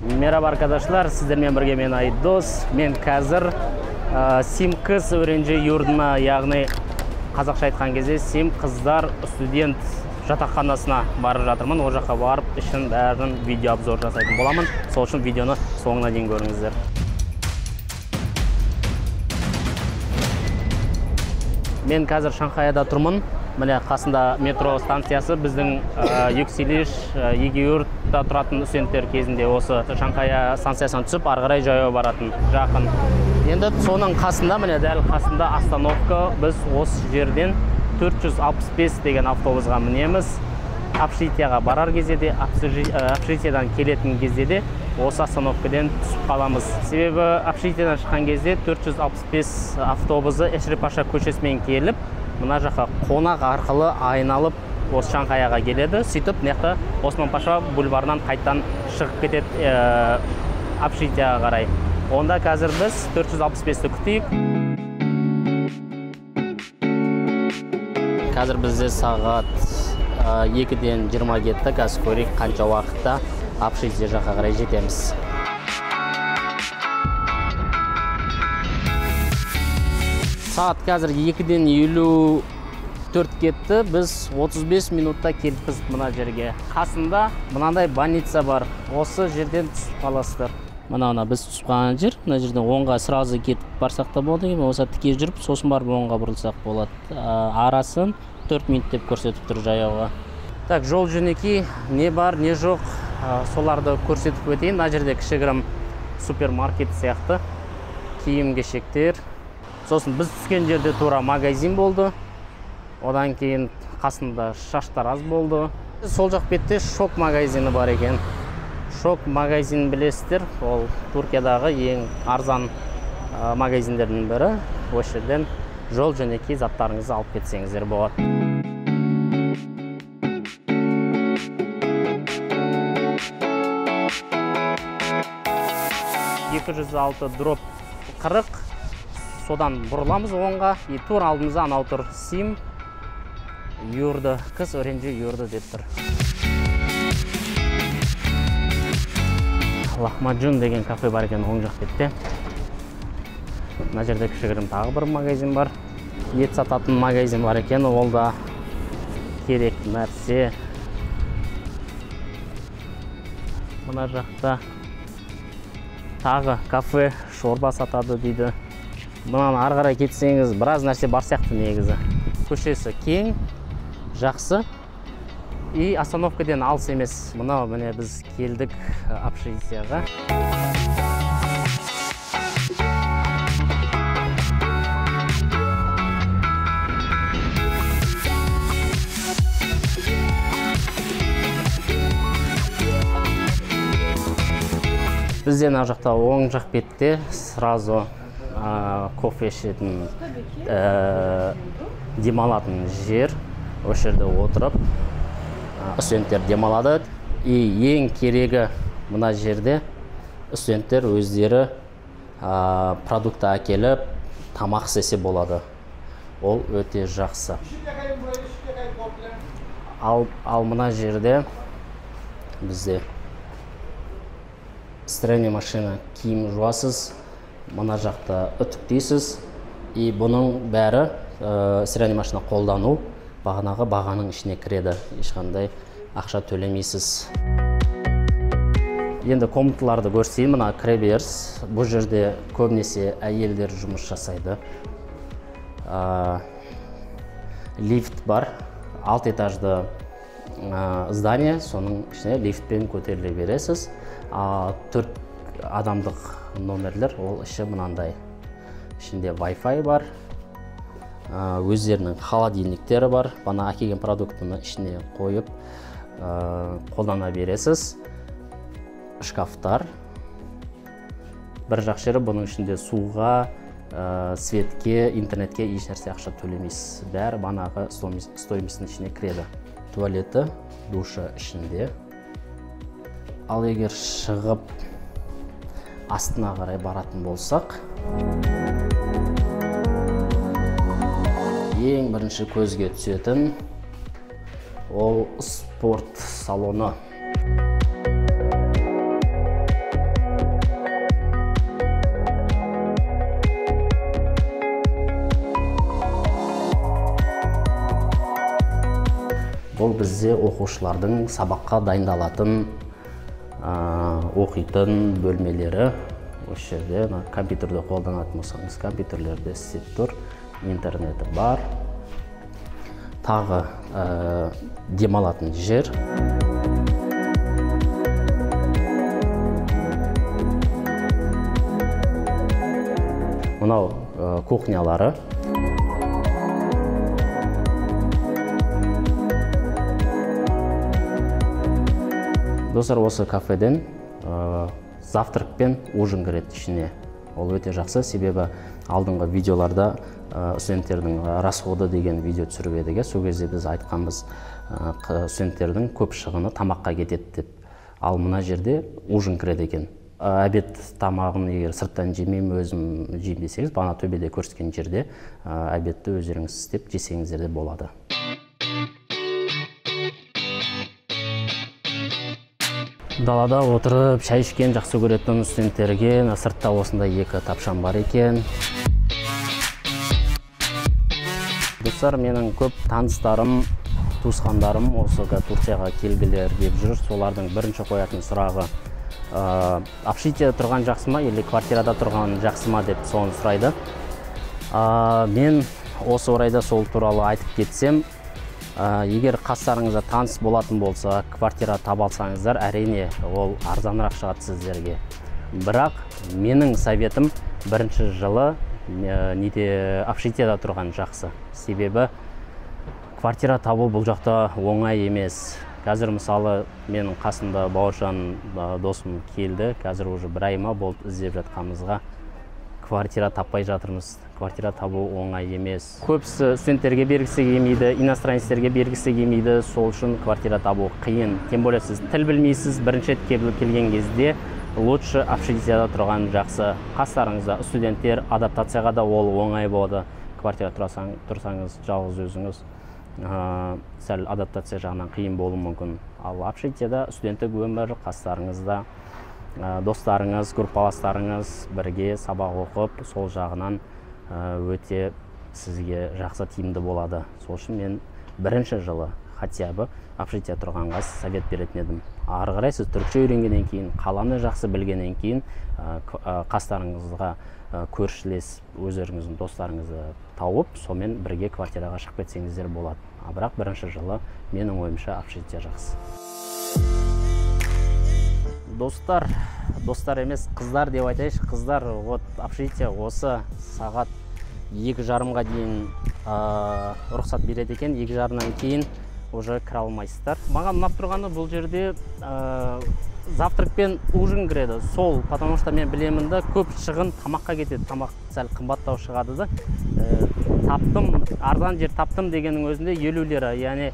Merhaba arkadaşlar, сіздермен бірге мен Айдос. Мен қазір Сим қыз öğrenci yurduna, яғни қазақша айтқан кезде Сим қыздар студент жатақханасына барып жатырмын. Ол жаққа барып ішін бәрін видео обзор жасайтын боламын. Сол үшін видеоны соңына дейін көріңіздер. Мен қазір Шанхайда тұрмын. Міне қасында метро станциясы. Біздің Юкселиш, Егеюртта тұратын студенттер кезінде осы Шанхай станциясынан түсіп, ары қарай жаяу баратын жақын. Енді соның қасында, міне дәл қасында остановка. Біз осы жерден 465 деген автобусға мінеміз. Общежитияға барар кезде де, общежитиядан келетін кезде де осы остановкадан түсіп қаламыз. Себебі общежитиядан шыққан кезде 465 автобусы Эшрефпаша көшесімен келіп, мына жаққа қонақ арқылы айналып осы Шанхайға келеді. Сөйтіп мына жақта Осман Паша бульварынан қайтадан шығып кетеді общежитияға қарай. Онда қазір біз 465-ті күтейік. Қазір бізде сағат 2:20 кетті. Қазір көрейік қанша уақытта общежитие жаққа қарай жетеміз. Сағат қазір 2:54 кетті. Біз 35 минутта келіппіз мына жерге. Қасында мынандай больница бар. Осы жерден түсіп қаласыздар. Мына біз түсіп қалған жер. Мына жерден оңға сразу кетіп барсақ та болады. Болмаса тіке жүріп, сосын барып оңға бұрылсақ болады. Арасын 4 минут деп көрсетіп тұр жаяуға. Так, жол жөнекей не бар, не жоқ, соларды көрсетіп өтейін. Мына жерде кішігірім супермаркет сияқты киім-кешектер. Сосын біз түскен жерде тура магазин болды. Одан кейін қасында шаштараз болды. Сол жақ бетте Шок магазині бар екен. Шок магазин білесіздер, ол Түркиядағы ең арзан магазиндердің бірі. Осы жерден жол жөнекей заттарыңызды алып кетсеңіздер болады. 206/40. Содан бұрыламыз оңға, и тура алдымызда анау тұр Сим юрды, қыз öğrenci юрды деп тұр. Лахмаджун деген кафе бар екен оң жақ бетте. Мына жерде кішігірім тағы бір магазин бар. Ет сататын магазин бар екен, ол да керек нәрсе. Мына жақта тағы кафе, шорба сатады дейді. Мынаны ары қарай кетсеңіз, біраз нәрсе бар сияқты негізі. Көшесі кең, жақсы. И остановкадан алыс емес. Мынау міне біз келдік общежитияға. Бізде мына жақта оң жақ бетте сразу кофе ішетін, демалатын жер. Осы жерде отырып студенттер демалады. И ең керегі мына жерде студенттер өздері продукты әкеліп тамақ істесе болады. Ол өте жақсы. Ал мына жерде бізде стиральная машина, киім жуасыз, мына жақта үтіктейсіз. И бұның бәрі стиральная машина қолдану бағанағы бағаның ішіне кіреді. Ешқандай ақша төлемейсіз. Енді комнаталарды көрсетейін. Мына кіреберіс. Бұл жерде көбінесе әйелдер жұмыс жасайды. Лифт бар. 6 этажды здание, соның ішіне лифтпен көтеріле бересіз. 4 адамдық номерлер, ол іші мынандай. Ішінде Wi-Fi бар, өздерінің холодильниктері бар. Бана әкелген продуктыны ішіне қойып қолдана бересіз. Шкафтар. Бір жақсы жері, бұның ішінде суға, светке, интернетке еш нәрсе ақша төлемейсіз. Бәрі банағы стоимостьтің ішіне кіреді. Туалеті, душы ішінде. Ал егер шығып астына қарай баратын болсақ, ең бірінші көзге түсетін ол спорт салоны. Бұл бізде оқушылардың сабаққа дайындалатын, оқитын бөлмелері. Осы жерде компьютерді қолданатын болсаңыз, компьютерлерде істеп тұр, интернеті бар. Тағы демалатын жер. Мынау кухнялары. Достар, осы кафеден завтрак пен ужин кіреді ішіне. Ол өте жақсы, себебі алдыңғы видеоларда студенттердің расходы деген видео түсіріп едік. Сол кезде біз айтқанбыз, студенттердің көп шығыны тамаққа кетеді деп. Ал мына жерде ужин кіреді екен. Обед тамағын егер сырттан жемеймін, өзім жеймін десеңіз, бағана төбеде көрсеткен жерде обедті өздеріңіз істеп жесеңіздер де болады. Далада отырып шай ішкен жақсы көретін студенттерге сыртта осындай екі тапшан бар екен. Достар, менің көп таныстарым, туысқандарым осы Турцияға келгілер деп жүр. Солардың бірінші қоятын сұрағы, общежитиеде тұрған жақсы ма или квартирада тұрған жақсы ма деп соны сұрайды. Мен осы орайда сол туралы айтып кетсем, егер қастарыңызда таныс болатын болса, квартира таба алсаңыздар, әрине ол арзанырақ шығады сіздерге. Бірақ менің советім, бірінші жылы неде общежитиеда тұрған жақсы. Себебі квартира табу бұл жақта оңай емес. Қазір мысалы менің қасымда Бауыржан досым келді. Қазір уже бір ай ма болды іздеп жатқанымызға, квартира таппай жатырмыз. Квартира табу оңай емес. Көбісі студенттерге бергісі келмейді, иностранецтерге бергісі келмейді. Сол үшін квартира табу қиын. Тем более сіз тіл білмейсіз, бірінші рет келген кезде лучше общежитиеда тұрған жақсы. Қастарыңызда студенттер, адаптацияға да ол оңай болады. Квартира тұрсаңыз жалғыз өзіңіз, сәл адаптация жағынан қиын болуы мүмкін. Ал общежитиеда студенттік өмір, қастарыңызда достарыңыз, группаластарыңыз бірге сабақ оқып, сол жағынан өте сізге жақсы тиімді болады. Сол үшін мен бірінші жылы хотя бы общежитие тұрғанға совет беретін едім. Ары қарай сіз түрікше үйренгеннен кейін, қаланы жақсы білгеннен кейін, қастарыңызға көршілес өздеріңіздің достарыңызды тауып, сонымен бірге квартираға шығып кетсеңіздер болады. А бірақ бірінші жылы менің ойымша общежитие жақсы. Достар, достар емес, қыздар деп айтайыншы, қыздар, вот общежитие осы сағат 2:30-ға дейін рұқсат береді екен, 2:30-нан кейін уже кіре алмайсыздар. Маған ұнап тұрғаны бұл жерде завтрак пен ужин кіреді. Сол, потому что мен білемін да, көп шығын тамаққа кетеді, тамақ сәл қымбаттау шығады да. Таптым, арзан жер таптым дегеннің өзінде 50 лира, яғни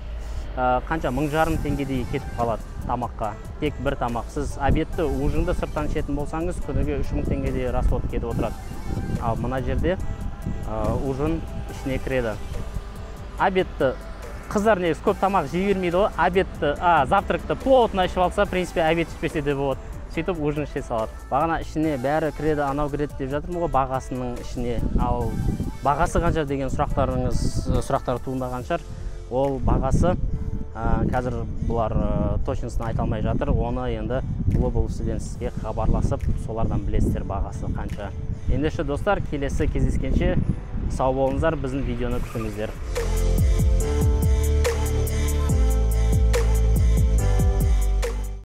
қанша 1500 теңгедей кетіп қалады тамаққа. Тек бір тамақ. Сіз обедті, ужинді сырттан ішетін болсаңыз, күніге 3000 теңгедей расход кетіп отырады. Ал мына жерде ужин ішіне кіреді. Обедті қыздар негізі көп тамақ жей бермейді ғой. Обедті, завтракты плотно ішіп алса, в принципе, обед ішпесе де болады. Сөйтіп ужин іше салады. Бағана ішіне бәрі кіреді, анау кіреді деп жатырмын ғой бағасының ішіне. Ал бағасы қанша деген сұрақтар туындаған шығар. Ол бағасы қазір бұлар точносын айта алмай жатыр. Оны енді Global Students'ке хабарласып, солардан білесіздер бағасы қанша. Ендеше достар, келесі кездескенше сау болыңыздар, біздің видеоны күтіңіздер.